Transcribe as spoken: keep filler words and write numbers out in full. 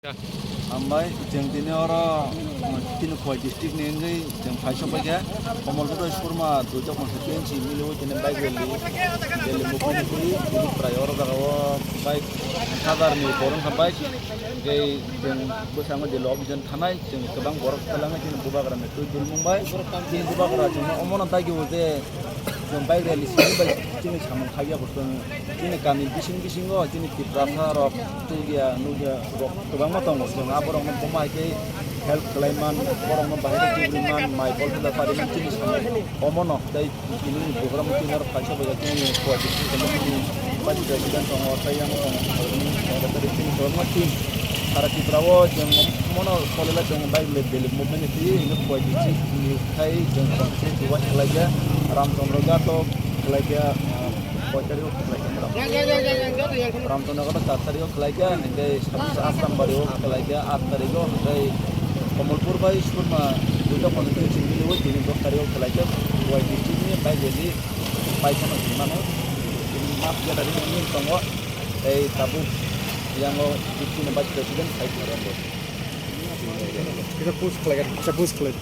Hambai, chwng tini oro, tini Khowai district ni wngwi chwng phai sok bai khe, Komolpur bai Surma duitok constituency miliwi tini bike rally, rally movement tini, tini prai oro jaga o bike hazar ni borok kha bike, tei chwng bwskango je lok jon thanai, chwng kwbang borok kwlangwi tini bubagra ni twi dulmung bai, tini bubagra chwngno omono dagi o je, chwng bike rally simi bai chini samung khaiya bo chwng chini kami bising bisingo chini Tiprasa rok tubya nubya rok kwbangma tongo, chwng aborokno buma hai khe help khlai man, borokno bahai khe tubri man, mai bol pila pari man chini samung omono tei chini program chini aro kaisa bai chini Khowai district committee ni vice president tongo, tei yang tongo, secretary chini kwbangma team. Sara Tripura o chwng mono solila chwng bai le belek movement ni twi hino Khowai district ni khai chwng constituency wise khlaikha Ramchandra Ghat o khlaikha, ah, koi tarik o khlaikha Ramchandra Ghat o char tarik o khlaikha, hingke sabis Asrambari o khlaikha aat tarik o, hingke Komolpur bai Surma duita constituency miliwi tini dos tarik o khlaikha Khowai district ni bai rally paithakno hinmano tini mas jeta ri wngwi tongo. Tei tabuk yango chini vice president sai thwngwi tongo. Kisa push khlai, kisa push khlai.